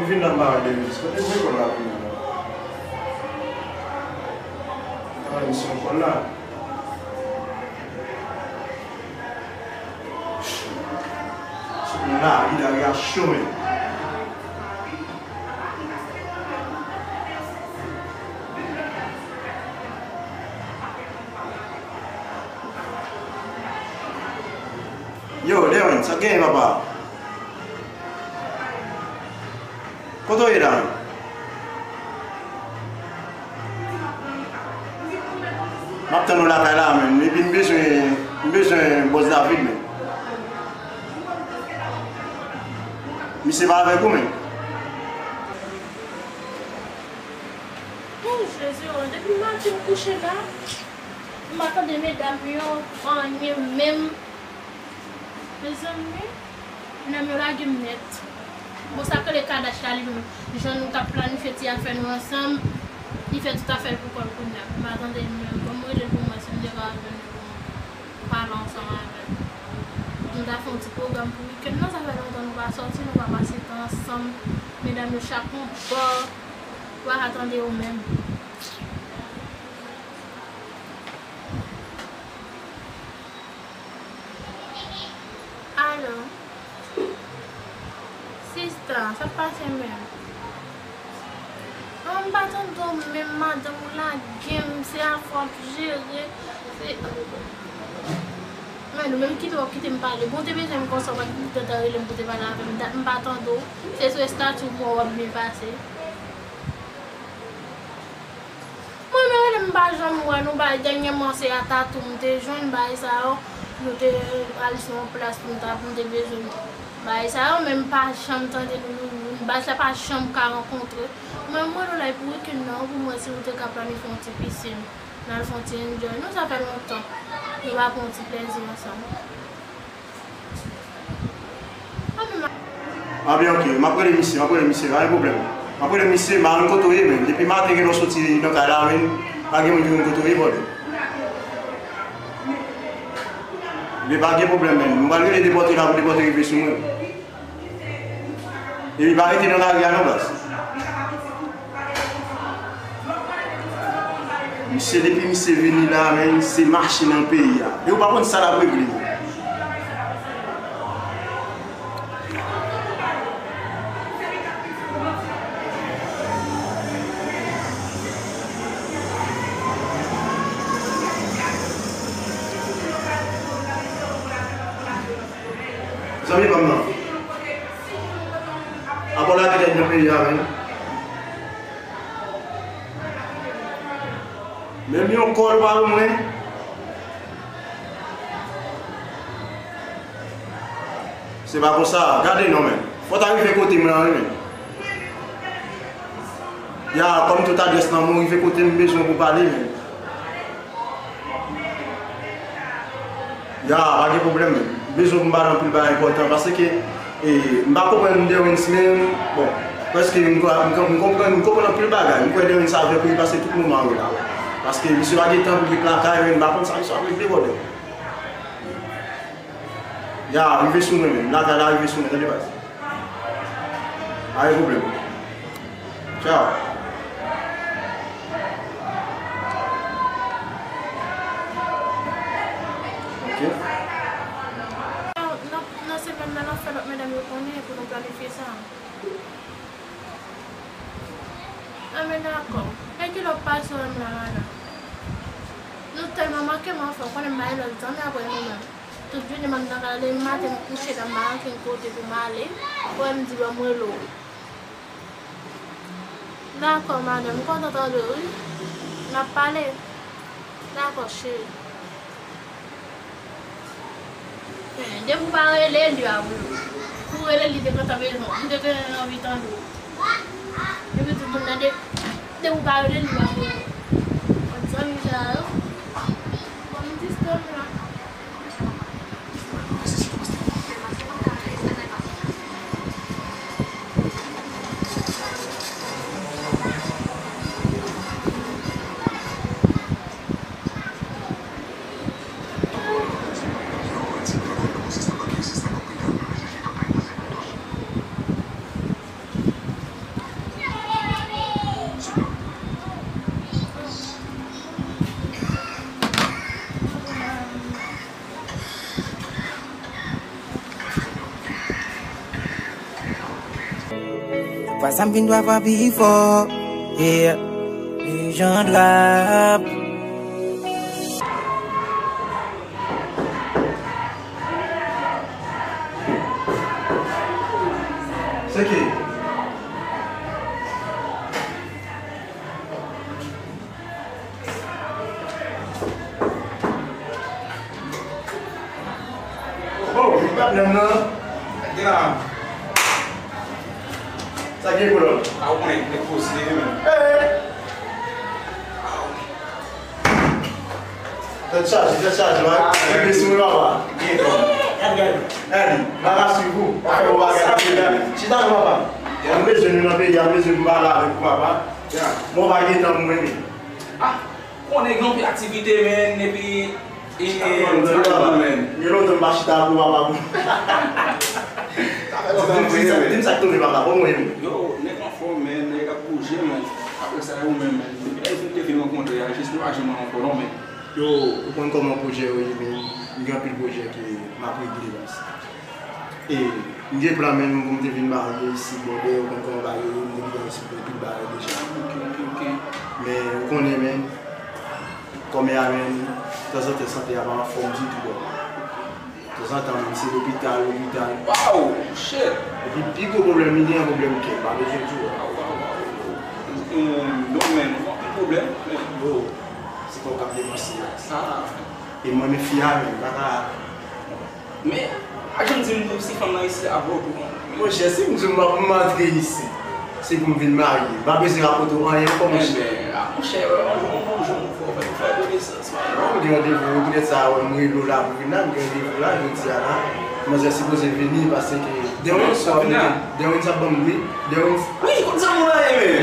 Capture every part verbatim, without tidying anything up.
Vin nan bagay de minis. Kote m rekòl la pou mwen la? Travay misyon kòl la. Sot nan lari, lari a cho, men. Yo, Derwin, sa k genyen, papa? Kote w ye la, menm? M ap tann ou lakay la, menm. Epi m bezwen, m bezwen bòs David, menm. Misye pa avèk ou, menm? Oh, Jezi, oh, depi maten m kouche la, m pa tande medam yo anyen menm. Mezanmi, medam yo lage m nèt. Bon, sa k rele Kadash la, li menm, jan nou t ap planifye ti afè nou ansanm, li fè tout afè l pou kò l kounye a. M pa tande l menm. Bon, m rele l pou mwen, si m te ka jwenn li pou m pale ansanm avè l. Nou ta fè yon ti pwogram pou wikenn nan, sa fè lontan nou pa sòti, nou pa pase tan ansanm. Medam yo chak yon bò, nou pa ka tande yo menm. Alo. Sista, sa k pase menm? Non, m pa tande w menm, madanm ou lage m, se afè w ap jere, se, men nou menm kite w kite m pale. Bon, w te bezwen m konsa, w pa t gentan rele m pou w te pale avè m, dat m pa tande w, se sou estati w m wè w ap byen pase. Mwen menm, menm m pa janm wè nou, bay dènyèman se a Tatou m te jwenn, bay sa yo, nou te al sou yon plas pou nou ta, pou nou te bezwen bay sa yo, men m pa janm tande nou, nou, nou, bay sa pa janm ka rankontre. Mwen, mwen, nou la pou wikenn nan, pou mwen, si nou te ka planifye yon ti pisin, n al fè yon ti enjoy. Nou, sa fè lontan nou pa pran yon ti plezi ansanm. Ah, byen, ok. M ap rele misye, m ap rele misye, pa gen pwoblèm. M ap rele misye, m pa konn kote w ye, men. Depi maten, gen lè w soti nan kay la, men, pa gen moun ki konn kote w ye, brother. Men pa gen pwoblèm, men. M pral rele depòte la pou depòte rive sou mwen. Epi pa rete nan lari a non, baz. Misye, depi misye vini la, men, se mache nan peyi a. E ou pa konn sa l ap regle. Zanmi pa m nan. Apa w lage nèg nan peyi a, men. Menm yon kòl pa ban mwen. Se pa konsa, gade non, men. Fò w ta rive kote m nan, wi, men. Ya, kòm tout adrès nan men w, rive kote m bezwen pou pale, men. Ya, pa gen pwoblèm, men. M bezwen pou m pale anpil bagay enpòtan, paske, e, m pa konprann Derwens menm, bon, prèske m, m, m konprann, m konprann anpil bagay. M kwè Derwens avèk ou, li pase tout moman yo la. Paske misye pa gen tan pou li ret lakay, men m pa konn sa misye ap regle, brother. Ya, rive sou mwen menm. Lakay la, rive sou mwen, tande, baz. Pa gen pwoblèm. Tchaw. Ok. Nan, nan semèn nan, n ap fè lòt medam yo konnen pou nou planifye sa. Anben, dakò. E kilè w pase w menm la, madanm? Nou tèlman manke m, anfen, w konnen m pa gen lòt zanmi apre nou menm. Tout jounen m ap nan kay la, depi maten m kouche la, m pa gen okenn kote pou m ale. Ou wè m di w, m rele w. Dakò, madanm, m kontan tande w, wi. N ap pale. Dakò, cheri. Men, depi w pa rele li a, bro. Pou rele li, te gentan bezwen w. Li te gentan anvi tande w. Epi tout moun nan de, depi w pa rele li, li pa rele w. Kot zanmi sa yo? Bon, m distan m la. Sa m vin twa fwa pi fò. Yeah. Lejand rap. Se ki? Oh, li pa menm nan. Sa gen pou lòt. A, ou konnen, li poze, men. Tèt chaje, tèt chaje, wi. Mwen sou mwen, papa. Gade, m ap swiv ou. Ou fè yon bagay nan peyi a. Chita non, papa. Mwen bezwen nou nan peyi a, mwen bezwen nou pale avèk ou, papa. Mwen pa gen tan pou mwen menm. Konnen gen anpil aktivite, men, epi, e, e, men. Gen lontan m pa chita pou papa pou. Di m sa k tonbe, papa, kòman w ye menm? Yo, nèg anfòm, men, nèg ap bouje, men. Apre sa, yo menm, men. Depi lè nou te fin rankontre a, jis nou pa janm rankontre, non, men. Yo, ou konn kòman pwojè yo ye, men. M gen anpil pwojè ke m ap regle la. E, m gen plan, men, pou m te vin marye isi, bòdè, ou konn kòman bagay yo ye, m te gen isi pou anpil bagay deja. Ok, ok, ok. Men, ou konnen, men, kòmè a, men, tanzantan, sante a pa anfòm ditou, bro. Tanzantan, men, se lopital, lopital. Wow, shit. Epi, pi gwo pwoblèm li gen, yon pwoblèm kè, m pa bezwen di w. Wow, wow, wow. Em, non, men, anpil pwoblèm, men. Yo, se kòb k ap depanse a. Ah. E mwen, men, fi a, men, m pa ka Men, pa janm di m pou si fanm nan isi la vre tou. Monchè, si m di w m ap, m antre isi, se pou m vin marye. M pa bezwen rakonte w anyen ankò, monchè. Enben, a, monchè, yon jou, yon bon jou, nou fè, fè konesans, man. Non, m gen randevou, poutèt sa, wè, m rele w la pou vin la, m gen randevou la, jodi a la. Manzè sipoze vini, paske Derwens ap mete, Derwens ap ban m, wi, Derwens. Wi, kote sa moun la ye, men?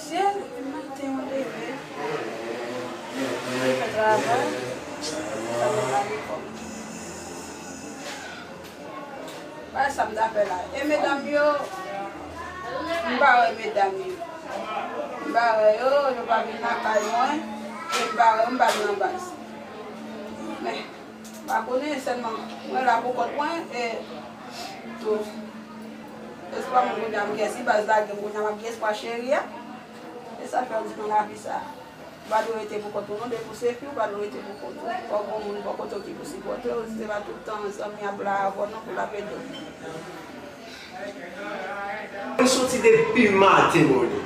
Syèl, maten w leve, ou fè travay, sa nou pa gen kòb. Bagay sa m ta fè la. E medam yo, m pa wè medam yo. M pa wè yo, yo pa vin lakay mwen, e m pa wè yo, m pa vin anba. Men, m pa konnen, sèlman mwen la pou kont mwen, e tou. Espwa mwen kounye a m gen, si baz la gen kounye a m ap gen espwa cheri a. E sa fè yo di nan lavi sa, ou pa dwe rete pou kont ou non, depi w se fi, ou pa dwe rete pou kont ou. Fòk gon moun bò kote w ki pou sipòte w, se pa tout tan zanmi ap la avè w non pou l ap ede w. Mwen soti depi maten, bòdè.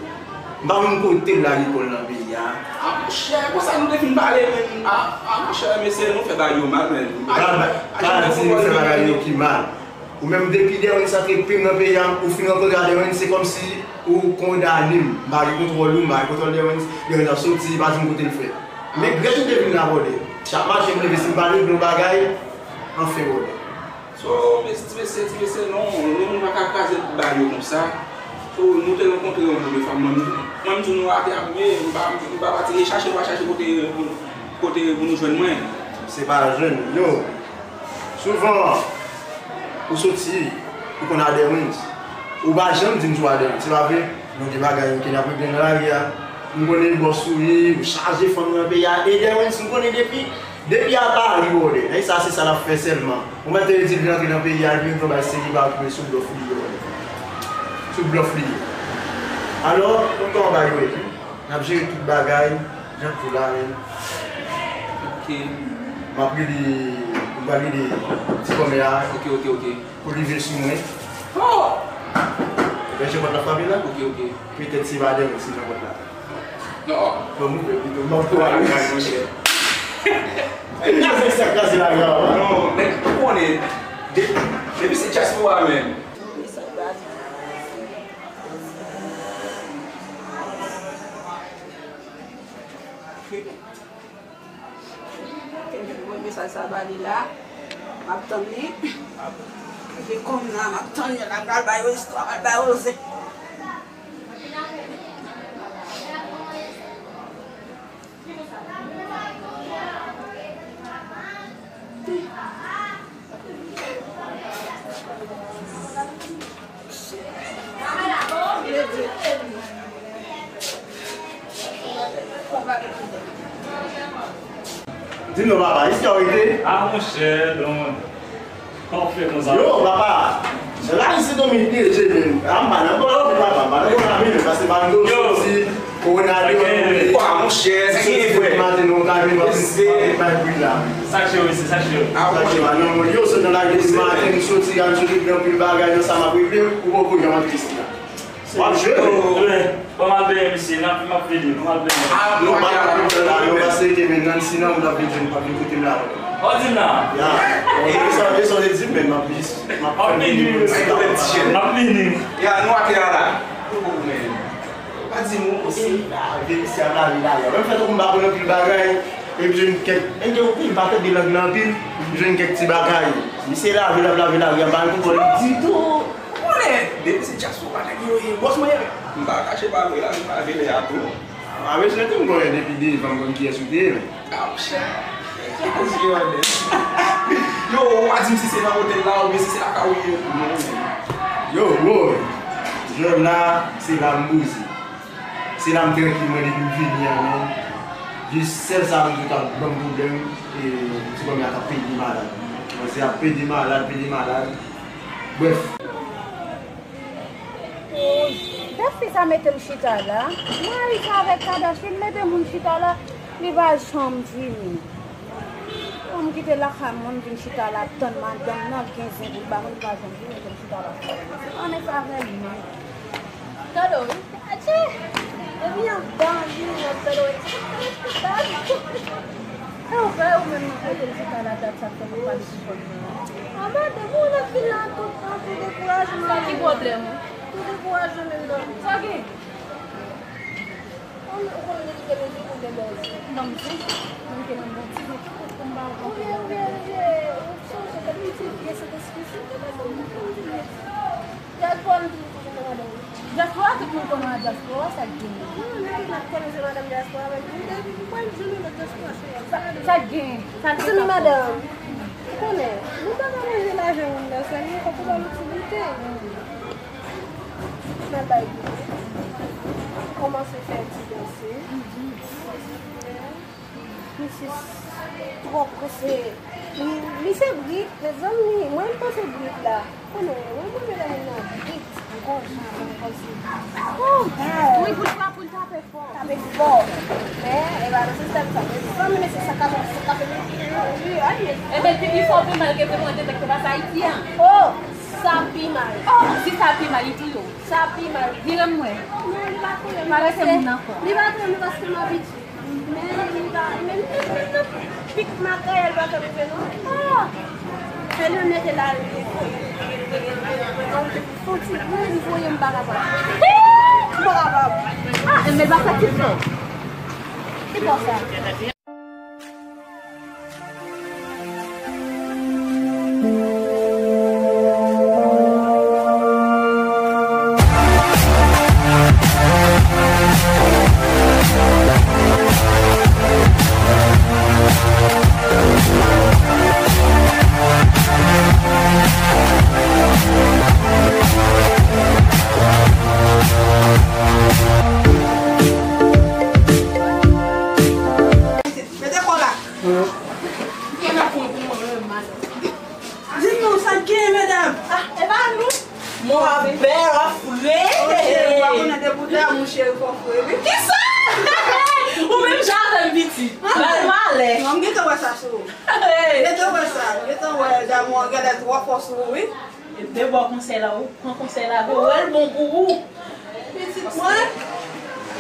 M pa konn kote l lage kò l nan peyi a. A, monchè, konsa nou te fin pale, men. A, a, monchè, mesye, nou fè bagay yo mal, men. Pa, pa, pa di nou fè bagay yo ki mal. Ou menm, depi Derwens antre pye l nan peyi a, ou fin rankontre a Derwens, se kòmsi ou kondane m. M pa gen kontwòl ou, m pa gen kontwòl Derwens. Derwens ap soti, pa di m kote l fè. Men grèt m te vin la, bòdè. Chak maten m leve, si m pa regle yon bagay, anfen, bòdè. So, mes-, ti mesye, ti mesye, non, nou, nou pa ka kraze bagay yo konsa. So, nou te rankontre yon gwo de fanm, mwen, mwen, m di nou ate ap byen, m pa, m pa pati chache, m pa chache kote, kote pou nou jwenn mwen. Se pa jwenn, yo. Souvan, ou soti, ou konn a Derwens. Ou pa janm di m si w a Derwens, se pa vre? Bon, gen bagay ke n ap regle nan lari a. M konnen bòs ou ye, ou chaje fanm nan peyi a. E Derwens, m konnen depi, depi a Pari, bòdè. Nèg sa, se sa l ap fè sèlman. Ou mèt te di l vin antre nan peyi a, epi yon bay seri pa koupe sou blòf li ye, bòdè. Sou blòf li ye. Alò, konn kòman bagay yo ye. N ap jere tout bagay, jan k di w la, men. Ok. M ap rele, m pral rele ti kòmè a. Ok, ok, ok. Pou li vin sou mwen. Oh! Ebyen, jan pòt la frape la? Ok, ok. Petèt se pa Derwens ki nan pòt la. Non. Bon, m ouvè pito, m ap pale. Ay, monchè. Sa kraze la, la. Non, men ou konnen, de-, depi se dyaspora menm. Ke m voye mesaj sa ba li la. M ap tann li. Li kòm nan, m ap tann yo la, m pral ba yo istwa, m pral ba yo koze. Di m non, papa, isit ou rete? Ah, monchè, don. Yo, papa, se la isit nou mete je menm. A, m pa nan bon lavi, papa, m pa nan bon lavi menm, paske m pa nan soti, kowona devan nou. Kwa, monchè, sa gen vre. Maten, nou ka vin, w ap bay bri la. Sa k che wi, se sa k che wi. Sa k che wi, non, yo, se nan lage maten, m soti, al soti, gen anpil bagay nan sa m ap regle, ou poko janm antre isit la. W ap jwe? Bon, m ap benyen, mesye, n ap, m ap vini, m ap benyen. Non, pa ka pran la, non, paske ke men nan sinan, ou n ap vin jwenn, pa vin kote m la. Ou di m la? Ya. E sa, e sa w te di m, men m ap jis, m ap vini. M ap vini. Ya, nou atè a la. Pa di m, ou se la, vye misye ap lave la. Menm fè tankou m pa konn anpil bagay, epi jwenn kèk, men gen anpil, m pa tande lang nan anpil, m jwenn kèk ti bagay. Misye lave, l ap lave la, m pa konprann ditou. Ou konnen, depi se dyaspora nèg yo ye, bòs mwen ye. M pa kache pa vre la, m pa vele a tou. A, mesye, tou m konnen depi devan m konn kiyès ou te ye, men. A, monchè. Yo, ou pa di m si se nan otèl la oubyen si se lakay ou ye tou, non, men. Yo, bro, jòdla, se la m poze. Se la m trankil mwen depi m vini an, men. Jis sèl sa m di w k ap ban m pwoblèm, e, ti fanmi a k ap pede malad. Kòmanse ap pede malad, pede malad. Brèf. Bèl fi sa mete m chita la. Mwen rive avèk Kadafi, l mete moun chita la, li pa janm vini. Mwen m kite lakay mwen, m vin chita la, tann madanm nan, l gen zen pou l ba mwen, li pa janm vini, mete m chita la. Ann avè l menm. Tande wi. Atchè! Epi anba anvi w ap tande w ekspektab. E ou fè ou menm nan kote l chita la dat sa k fè pou pale sou fòn nan. Anba de moun ap vin la tout tan pou dekourajman. Sa ki pwoblèm ou? Pou dekourajman menm nan. Sa gen? Ou konnen de tout lè mezi pou gen bèz. Ban m di, mwen te nan bon ti gen tout kote m ba ou konprann. Ou gen, ou gen, ou sonje kèk ti vye sentespri, si w te pase yon bon ti vye. Dyaspora nou toujou konnen madanm. Dyaspora, tout moun konnen a dyaspora, sa k gen? Non, nèg la konnen se madanm dyaspora, men m te, m kwè m jwenn yon lòt dyaspora, se sa. Sa k gen? Sa k gen? Zanmi madanm, ou konnen, nou pa ka manje lajan moun nan sèl, nou fòk ou ba l yon ti goute. Nan bay goute. Kòmanse fè ti danse. Misye twò prese. Li, li se brit, mezanmi. Mwen, m panse brit la. Konnen, mwen, mwen, medam nan brit. Gon jan, mwen, kòmsi. Oh, bad. Wi, pou l frape, pou l tape fò. Tape fò. Men, e pa nan sistèm sa. Mezanmi, mesye, sa ka fè, sa ka fè. Wi, wi, wi. Ebyen, pi, pi fò, pi mal, ke te mwen detekte pa sa, Ayiti an. Oh, sa pi mal. Oh, si sa pi mal, li touye w. Sa pi mal. Vire m wè. Non, li pa touye m. Pa rete moun nan kò. Li pa touye m paske m abitye. Men li pa, men, men, men, pik makayèl pa ka rive non. Ah! Fè li mete la, li voye. Fon ti gou, li voye m pa kapab. M pa kapab. Ah, men pa sa ki fò. Ki fò sa? Mete kò la. Di nou sa k genyen, medam. Ah, e pa nou. Mwen ap bèl, ap fre. Monchè, ou pa konnen depi w te a, monchè, fò fre, wi. Kisa? Ou menm jan avè m, pitit. Bèl malè. Non, m gentan wè sa sou ou. Gentan wè sa. Gentan wè damou an genlè twò fò sou ou, wi. E de bò konsèy la, ou pran konsèy la, ou wè l bon pou ou. Pitit mwen.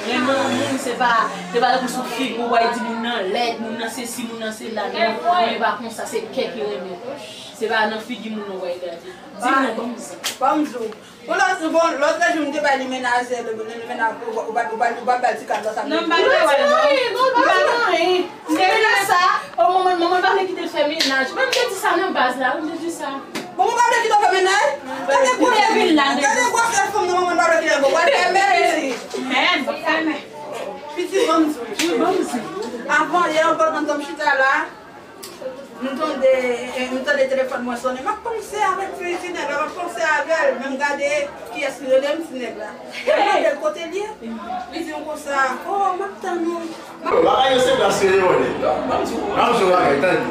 Renmen yon moun, se pa, se pa tankou sou figi w, w di moun nan lèd, moun nan sesi, moun nan sela. Non, renmen pa konsa, se kè ki renmen. Se pa nan figi moun nan w gade. Di m non, ban m di. Ban m di w. Bon, lòt, bon, lòt lè jou, m te bay li menajè, li, li, li menaj, ou, ou, ou, ou, ou pa bèl ti kad lòt ap. Non, m pa gen anyen, non, m pa gen anyen. M te di sa, o, manman, manman pa vle kite l fè menaj. Mwen, m te di sa nan baz la, m te di sa. Bon, ou pa vle kite w fè menaj? Gade gwosè, gade gwosè fanm nan, manman pa vle kite l, bon, w al fè menaj. Men, fè men. Pitit, ban m di w. Ban m di. Avan yè ankò, pandan m chita la, m tande, eh, m tande telefòn mwen sonnen. M ap panse avèk ti, ti nèg la, m ap panse avè l, men m gade kiyès ki rele m, ti nèg la. M mande l kote l ye. Li di m konsa, o, m ap tann ou. Bagay yo se plas yo ye, konnen. Ban m di w, ban m di w bagay, tande.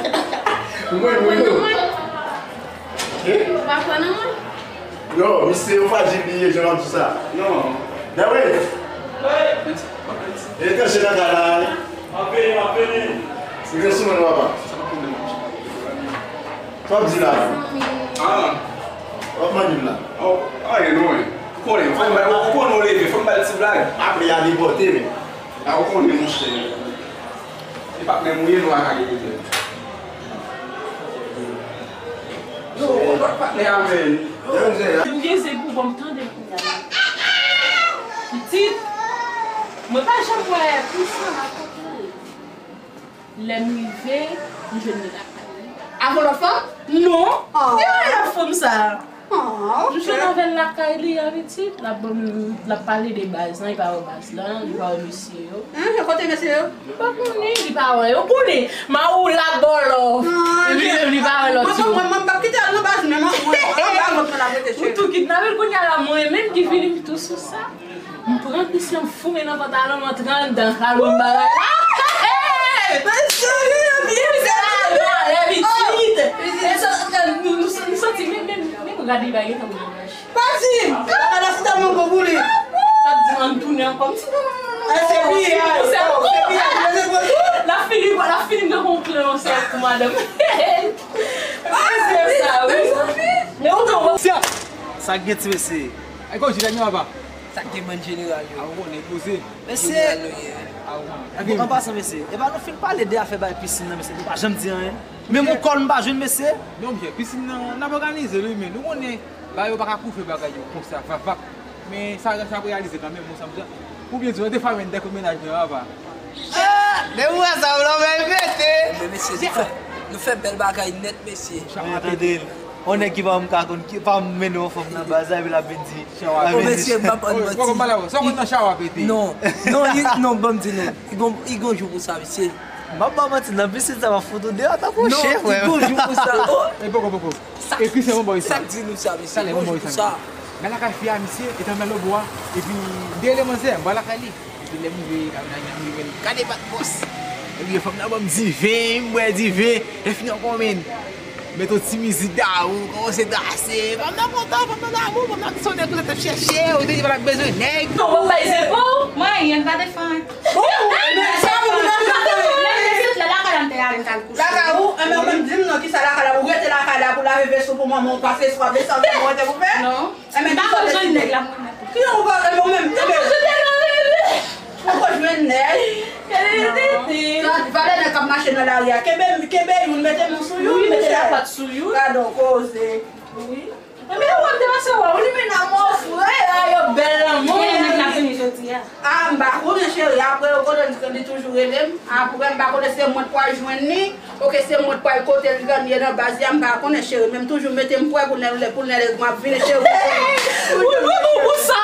Mwen, mwen, mwen. Ou pa kwè nan mwen? Non, misye yo frajil li ye, jan w ap di sa. Non. Dawid! Etranje nan kay la, wi. M ap vini, m ap vini. Ou gen sou mwen, papa. Sa pa pwoblèm. Sa w ap di la? Ah. W ap mande m la. Oh, anyen non, wi. Ou konnen, fò m bay, ou konnen w leve, fò m bay ti blag. Apre y a depòte, men. Ah, ou konnen, monchè. Se pa menm ou ye, nou a ka gen pwoblèm. Ou gen zye pou ban m tande l kounye a la. Pitit, mwen pa janm wè Priscilla la kote. Lè m rive, m jwenn li lakay li. Avè lòt fanm? Non. Li pa avè lòt fanm sa. M jwenn avè l lakay li a pitit. L ap ban m, l ap pale de baz lan, li pa wè baz lan, li pa wè mesye yo. Kote mesye yo? Li pa konnen, li pa wè yo. Konnen, Mawoula bòlò. Li menm, li pa wè lòt yo. Mwen, mwen, mwen p ap kite al nan baz, men mwen, mwen, mwen, mwen, mwen ap rete cheri. Ou tou kidnape l kounye a la, mwen menm ki vini m tou sou sa. M pran pis lan, m foume nan pantalon m, antre anndan, al wè m bagay la. Mezanmi, anpil. Mizè la, malè pitit. E sa, nou, nou, nou santi, men, men, men gade bagay tan. Pa di m! Lakay la si tèlman bon pou li. L ap di m ann tounen ankò. M di non, non, non, non, non. L ap fini, l ap fini m nan yon plan yon sèl pou madanm. Sa, wi. Sa k gen ti mesye? Ay, kòm jilè gen papa. Sa k gen bann jeneral yo? A, ou konnen, poze. Mesye, jeneral nou ye. A, ou konnen. An pasan, mesye, epa nou fin pale de afè bay pisin nan, mesye, nou pa janm di anyen. Menm yon kòn m pa jwenn, mesye. Non, monchè, pisin nan, n ap òganize l, wi, men nou konnen, bagay yo pa ka kouve bagay yo konsa, vap, vap. Men sa, sa ap reyalize kanmenm, bon, sa m di. Oubyen di, yon defwa menm de kout mennaj mwen, papa. Ah! Depi w wè sa, w lòbèy pete. Men mesye, nou fè, nou fè bèl bagay nèt, mesye. Wi, tande l. On nèg ki pa menm ka konn, ki pa mennen yon fanm nan baz la, epi l ap vin di, l ap vin di. Mesye, m p ap ann manti. Sa w konn nan chawa pete? Non, non, non, ban m di nou. Li gon, li gon jou pou sa, mesye. M ap ba w manti, nan pisin sa m ap fout ou deyò tankou yon chen, frè. Non, li gon jou pou sa. Oh! E poko, poko. Epi se bon bòy sa. Sa k di nou sa, mesye? Gon jou pou sa. Nan lakay fi a, misye, etan nan lobo a, epi m te rele manzè, m pral lakay li. Epi lè m rive, la, la, la, m rive, gade bat bòs. Epi fanm nan ban m diven, m bwè diven, lè fini ankò, men. Met yon ti mizik damou, kòmanse danse. Fanm nan kontan, fanm nan damou, fanm nan di se yon nèg kote t ap chèche, ou te di pa t ap bezwen nèg. Non, w ap bay zepo? Mwen, anyen, m pa defan. Bon, men sa pou nou pa fè. Lè m te sot la, lakay la m te ale, m t al kouche. Lakay ou? Enben, ou menm di m non, kisa lakay la? Ou rete lakay la pou lave veso pou manman w, pase swa, desann, ou rete pou fè? Non. Enben, m pa bezwen nèg la, mwen menm. Ki ou pa, enben, ou menm, enben. Ou pa jwenn nèg. Gade tete. Gad valè nèg k ap mache nan lari a. Kenbe, kenbe youn, mete men sou youn, wi, mete lapat sou youn. Gade yon koze. Wi. Enben, ou wè m te pase wè w, li men nan mò frè a, yo bèl lanmou. Gen nèg la vini jodi a. Ah, m pa konnen, cheri. Apre, yo konnen li toujou rele m. Apre, m pa konnen se mwen k pral jwenn li. Oke, se mwen k pral kote l ye nan baz la, m pa konnen, cheri. Men m toujou mete m prè pou lè, pou lè m ap vini, cheri. Ou bon pou sa!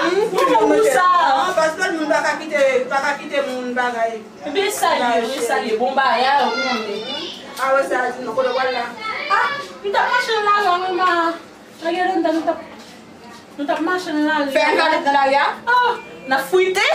Ou bon pou sa! Non, paske moun pa ka kite, pa ka kite moun bagay. Ebyen, salye, wi, salye. Bon bagay, ou konnen. Ah, wè sa, di nou, kote w pral la? Ah, m t ap mache nan lari a, mwen, ma. Lage anndan, nou t ap, nou t ap mache nan lari a. Fè yon kalèt nan lari a? Oh, n ap frite.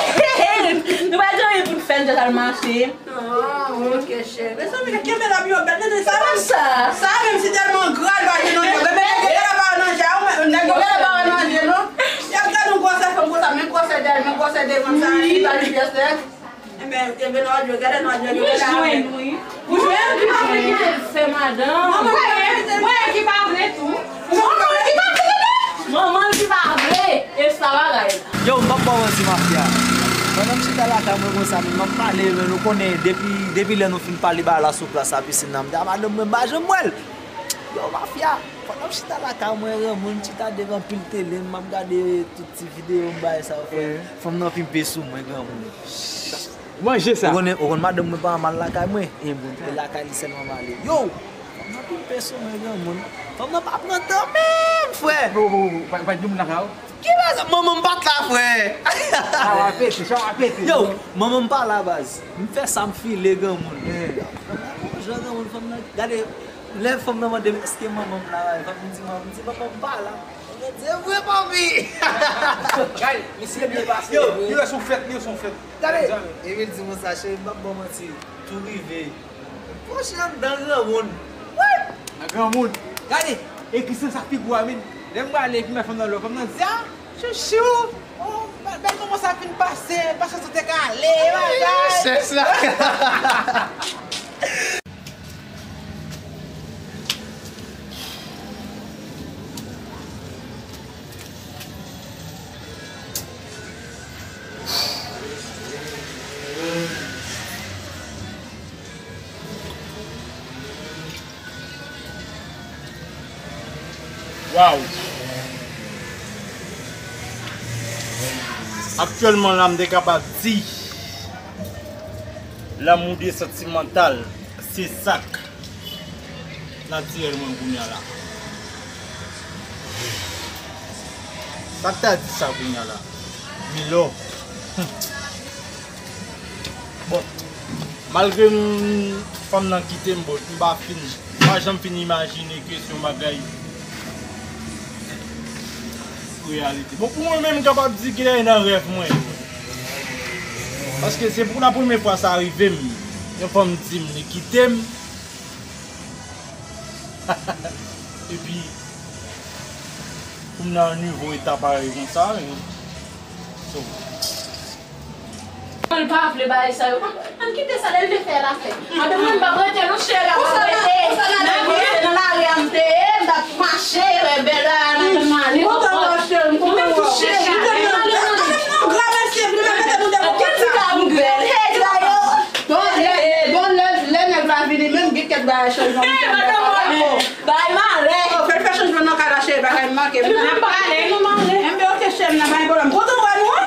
Nou pa gen anyen pou n fè, n jis al mache. Ah, ok, cheri. Mezanmi, kenbe la byen bèl, tande sa menm. Sa menm si tèlman gra, l pa gen nan je. Nèg yo genlè pa wè nan je, nèg yo genlè pa wè nan je, non. Y ap gade yon gwosè fanm konsa, men gwosè dèyè l, men gwosè devan l, sa, li pa li pyès nèg. Enben, te vin nan radyo, gade nan radyo, gade la. Mwen jwenn, wi. Ou jwenn? Mwen kite l fè madanm. Mwen, mwen ki pa vle tou. Manman l ki pa vle, tande. Manman l ki pa vle. E sa bagay la. Yo, m p ap ba w manti, mafya. Pandan m chita lakay mwen konsa, men m ap pale, men nou konnen, depi, depi lè nou fin pale bagay la sou plas la, pisin nan, m di a madanm mwen, m pa janm wè l. Yo, mafya, pandan m chita lakay mwen, granmoun, m chita devan pil tele, m ap gade tout ti videyo, m bagay sa yo, frè. Fanm nan pimpe sou mwen, granmoun. Manje sa. Ou konnen, ou konn madanm mwen pa mal lakay mwen. E lakay li sèlman m ale. Yo! Fanm nan pimpe sou mwen, granmoun. Fanm nan pa pran tan menm, frè. Bon, bon, bon, pa, pa gen moun lakay ou? Ki baz? Manman m pa t la, frè. Chawa pete, chawa pete. Yo, manman m pa la, baz. M fè sa, m file, granmoun. Fanm nan gon jan, granmoun, fanm nan. Gade, lè fanm nan mande m, èske manman m la, m di, manman m pa la. Mwen di, e vre, papi. Gade, misye byen pase. Yo, yo, se yon fèt, yo, se yon fèt. Gade, Emil di mwen sa, cheri, m p ap ba w manti. Tou rive. Pwoche anndan granmoun. Wi! Nan granmoun. Gade, e ki sans ak figi w a, men. Lè m prale, epi m wè fanm nan lò, fanm nan di, a, chouchou, o, bèl moman sa fin pase, pase sou te kale, bagay. Chèch la. Waw! Aktyèlman la, m te kapab di lanmou de santimantal se sa k natirèl mwen kounye a la. Sa k ta di sa kounye a la? Milo. Bon, malgre m, fanm nan kite m, bon, m pa fin, m pa janm fin imajine ke se yon bagay reyalite. Bon, pou mwen menm, m kapab di ke nan rèv mwen yo. Paske se pou la premye fwa sa rive m. Yon fanm di m li kite m. Epi, pou m nan nivo eta parèy konsa, so, Mwen pa vle bagay sa yo. Ann kite sa, lè l te fè l a fè. Madanm mwen pa prete non cheri a pa prete. Nan vye nan lari a m te ye, m t ap mache, bèl la, madanm mwen ale. Kontan wè w cheri, m kontan wè w. Mwen menm tou cheri. Granmèsi, vin mete nou de pou kèt la. Bon, lè, bon, lè, lè nèg la vini menm, gen kèk bagay chanjman. Bay malè. Oh, fè l fè chanjman nan kay la, cheri, bagay m manke m nan. N ap prale, nou prale. Enben, ok, cheri, m nan bay pwoblèm. Kontan wè nou, wi.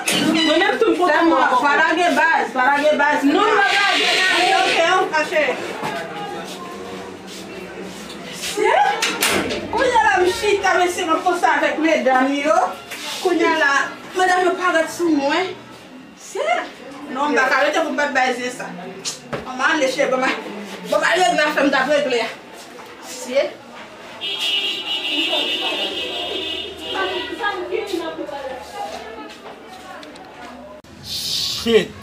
Mwen menm tou, m kontan wè w. Pa lage baz, pa lage baz. Non, m pa lage nan li, ok, an, cheri. Se, kounye a la, m chita, mesye, m ap konsa avèk medam yo. Kounye a la, medam yo parèt sou mwen. Se, non, m pa ka rete pou m pa t bay zye sa. Manman, ale, cheri, ban m, ban m al regle afè m t ap regle a. Se. Shit.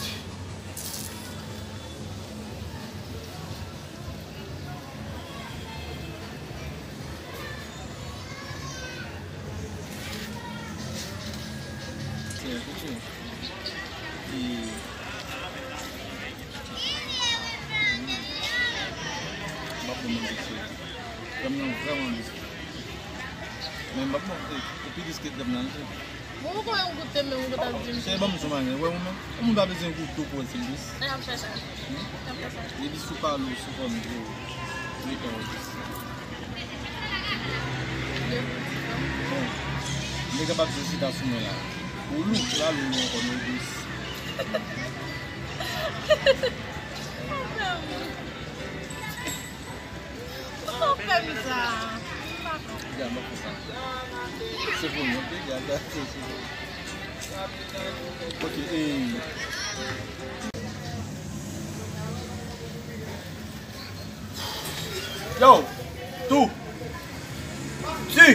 Granm nan vrèman dous. Men m p ap manje, e pi dous ke granm nan, wi. Bon, ou konnen ou goute, men ou ta di m. Cheri, ban m sou manyen. Wè, ou menm, yon moun pa bezwen goute pou di l dous. N ap fè sa. N ap fè sa. Depi sou pale w, sou fòm, yo, yo ka wè dous. Bon, m te kapab di chita sou mwen la. Ou lou, la lou, lou ankò, men dous. Ou fè m sa. Gade, m ap fè sa. Se pou mwen, ok? Gade, gade, se, se. Ok, e. Yo, tou. Tu.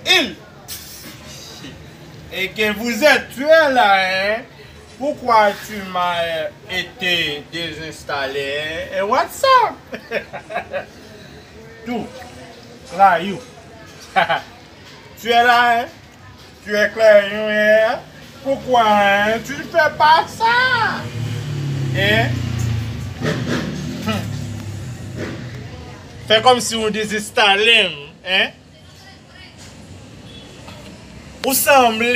Il. Et que vous êtes, tu es là, hein? Pourquoi tu m'as été désinstallé, hein? Et what's up? Tou. Clayon. Tu es là, hein? Tu es Clayon, hein? Pourquoi, hein? Tu ne fais pas ça? Hein? Fè kòmsi ou dezinstalé m, hein? Ou sanble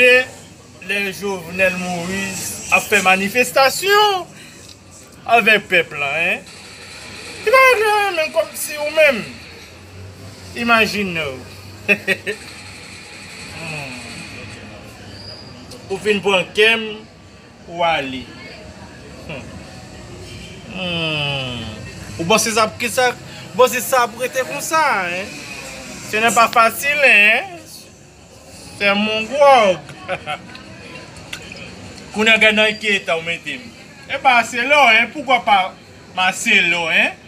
lè Jovenel Moïse ap fè manifestasyon avèk pèp la, en. Li pa regle anyen menm kòmsi ou menm. Imajine w. Hmm. Ou fin pran kè m, ou ale. Hmm. Hmm. Ou panse sa ap kisa? Ou panse sa ap rete konsa, en? Ce n'est pas facile, en? C'est mon grog. Kounye a gade nan ki eta ou mete m. E Marcelo, en? Poukwa pa Marcelo, en?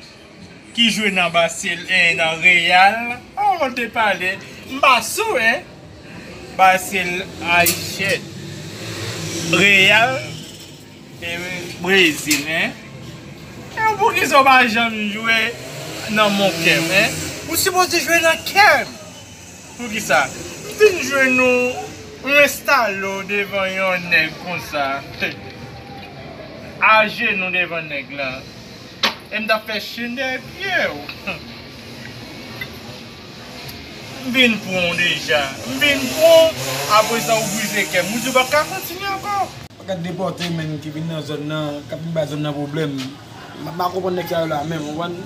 Ki jwe nan Barcel-, eh, nan Real. Oh, te pale. M pa sou, en. Barcel-, ay, shit. Real, eh, Brezil, en. E poukisa w pa janm jwe nan mon kè m, en? Ou sipoze jwe nan kè m. Poukisa? M fin jwenn ou, m enstale w devan yon nèg konsa. Ajenou devan nèg lan. E m t ap fè chen dèyè pye w. M vin pran w deja. M vin pran w, apre sa ou brize kè m. Ou di w pa ka kontinye ankò. Gad depòte menm ki vin nan zòn nan, k ap vin bay zòn nan pwoblèm. M pa konprann nèg sa yo la menm, ou konprann?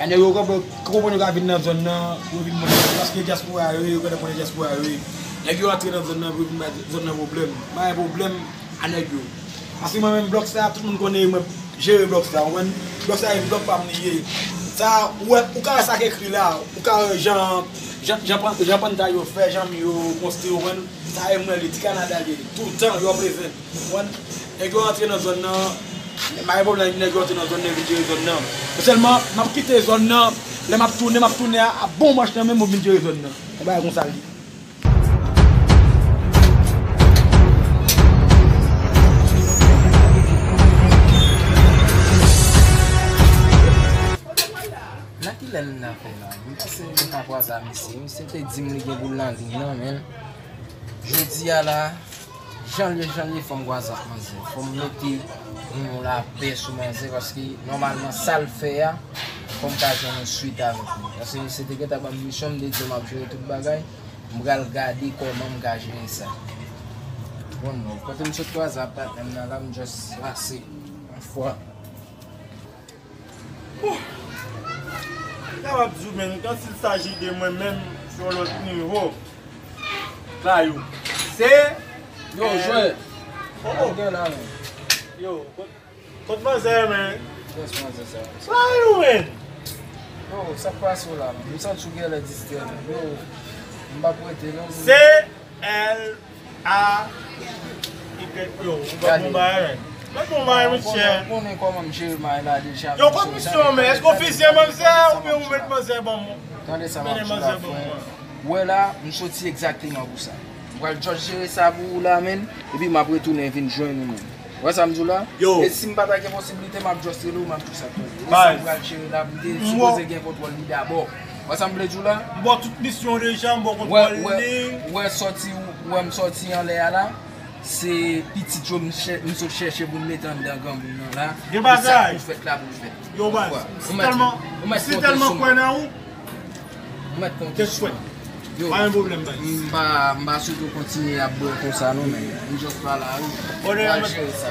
Nèg yo konprann, konprann yo ka vin nan zòn nan, pou yo vin manje, paske dyaspora yo ye, yo gentan konnen dyaspora yo ye. Nèg yo antre nan zòn nan, pou yo vin bay zòn nan pwoblèm. Bay pwoblèm a nèg yo. Paske mwen menm, blòk sa, tout moun konnen mwen jere blòk sa, ou konprann? Blòk sa, e blòk pa m li ye. Sa, ou wè, ou ka wè sa k ekri la, ou ka wè jan, jan, jan, jan panta yo fè, jan mi yo konstwi, ou konprann? Sa, e mwen li, ti Kanada li ye, toutan, yo prezan. Ou konprann? Nèg yo rantre nan zòn nan, m pa gen pwoblèm, nèg yo rantre nan zòn nan, vin jere zòn nan. Men sèlman, m ap kite zòn nan, lè m ap tounen, m ap tounen a, a bon manch nan menm, m vin jere zòn nan. Se bagay konsa l ye. Nan kilè n nan fè la? M panse m pa kwaze a misye. Misye te di m li gen pou l nan liy nan, men jodi a la, jan l ye, jan l ye, fò m kwaze ak manzè. Fò m mete yon lapè sou manzè, paske nòmalman sa l fè a, fò m ka jwenn yon swit avèk li. Paske misye te gentan ban m misyon, m te di yo m ap jere tout bagay. M pral gade kòman m ka jere sa. Bon, non, kote m sot kwaze ak patnè m nan la, m just pase yon fwa. Wouh! M kapab di w, men, quand il s'agit de mwen menm, se yon lòt nivo. Kayou. Se Yo, jwè. Oh, oh. Al gen la, men. Yo, kot, kot manzè, men? Yes, manzè sa. Kayou, men. Yo, sa k pase w la, men? M santi w genlè distrè, men. Yo, m p ap rete, non. Se L A Y, yo, ou pa bon bagay, men. Mwen bon bagay, monchè. Ou konnen kòman m jere may la deja. Yo, kòm misyon, men, èske w fizye manzè oubyen ou met manzè ban mwen? Tande sa m ap di w la, frè. Ou wè la, m soti egzakteman pou sa. M pral just jere sa pou ou la, men, epi m ap retounen vin jwenn ou, men. Ou wè sa m di w la? Yo. E si m pa ta gen posiblite, m ap just rele w, m ap di w sa k pase. E sa m pral jere la, m te sipoze gen kontwòl li dabò. Ou wè sa m vle di w la? M ba w tout misyon deja, m ba w kontwòl li. Ou wè sòti, ou wè m sòti anlè a la? Se pitit yo m chè-, m sot chèche pou m mete anndan granmoun nan la. Gen bagay. Pou sa pou fèt la pou fèt. Yo, baz, si tèlman, si tèlman kwè nan ou, ou mèt konte sou mwen. Yo, pa gen pwoblèm, baz. M pa, m pa swete w kontinye ap bwè konsa non, men m just pa la wi. Bon, m pral jere sa.